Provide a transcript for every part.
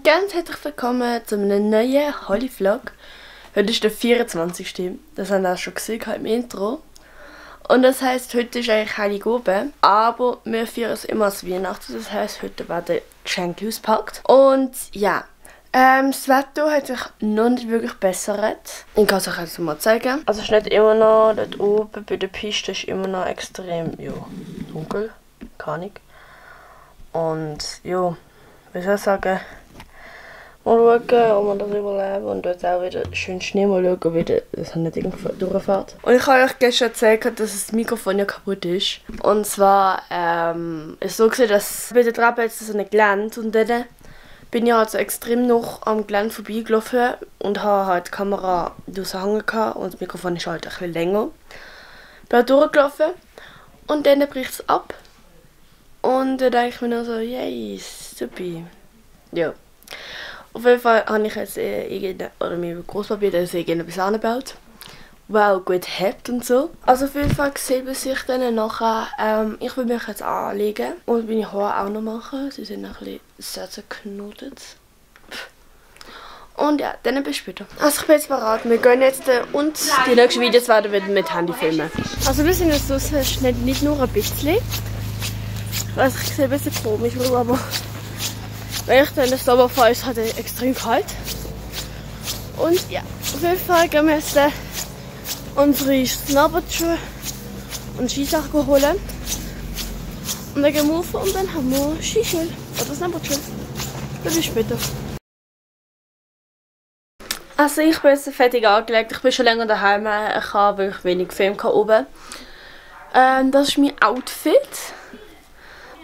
Und ganz herzlich willkommen zu einem neuen Holly-Vlog. Heute ist der 24. Das haben wir auch schon gesehen im Intro. Und das heisst, heute ist eigentlich Heiligabend, aber wir feiern es immer als Weihnachten. Das heisst, heute werden Geschenke ausgepackt. Und ja, das Wetter hat sich noch nicht wirklich bessert. Ich kann es euch jetzt mal zeigen. Also es ist nicht immer noch, dort oben bei der Piste ist immer noch extrem dunkel, keine Ahnung. Und ja, wie soll ich sagen, mal schauen, ob wir das überleben und dort auch wieder schön Schnee mal schauen, wie das nicht irgendwo durchfährt. Und ich habe euch gestern erzählt, dass das Mikrofon ja kaputt ist. Und zwar ist es so gewesen, dass bei der Treppe jetzt so ein Gelände und dann bin ich halt so extrem noch am Gelände vorbeigelaufen und habe halt die Kamera durchgehangen und das Mikrofon ist halt ein bisschen länger. Bin halt durchgelaufen und dann bricht es ab. Und dann denke ich mir noch so, yay, super. Ja. Auf jeden Fall habe ich jetzt mein Großpapier irgendetwas angebaut, was auch gut hebt und so. Also auf jeden Fall sieht man sich dann nachher, ich will mich jetzt anlegen und meine Haare auch noch machen. Sie sind ein bisschen sehr zerknotet. Und ja, dann bis später. Also ich bin jetzt bereit. Wir gehen jetzt und die nächsten Videos werden wir mit Handy filmen. Also wir sind jetzt so, es ist nicht nur ein bisschen. Ich weiß, ich sehe ein bisschen komisch aus, aber wenn ich dann das Sommer fahre, ist es halt extrem kalt. Und ja, auf jeden Fall gehen wir jetzt unsere Snowboardschuhe und Skisachen holen. Und dann gehen wir rauf und dann haben wir Skischuhe oder Snowboardschuhe. Bis später. Also ich bin jetzt fertig angelegt. Ich bin schon länger daheim. Ich habe wirklich wenig Film oben. Das ist mein Outfit.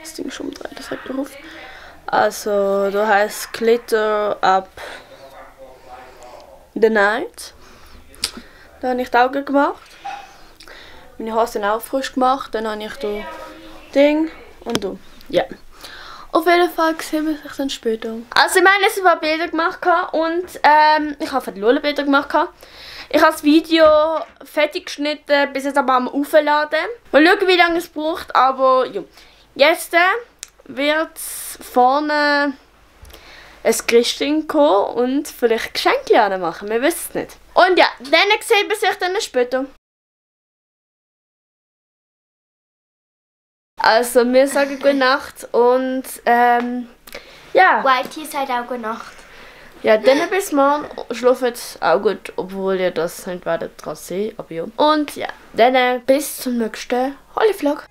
Das Ding schon umdrehen, das sagt drauf. Also, da heißt Glitter Up the Night. Da habe ich die Augen gemacht. Meine Haare sind auch frisch gemacht. Dann habe ich da Ding und da. Ja. Auf jeden Fall sehen wir sich dann später. Also, ich meine, ich habe Bilder gemacht und ich habe für die Lola Bilder gemacht. Ich habe das Video fertig geschnitten, bis jetzt aber am Aufladen. Mal schauen, wie lange es braucht, aber ja. Jetzt wird vorne ein Christkind kommen und vielleicht Geschenke machen. Wir wissen es nicht. Und ja, dann sehen wir sich dann später. Also, wir sagen gute Nacht und ja. Whitey sagt auch gute Nacht. Ja, dann bis morgen. Schlaft auch gut, obwohl ihr das nicht werdet dran sehen, aber ja. Und ja, dann bis zum nächsten Holly-Vlog.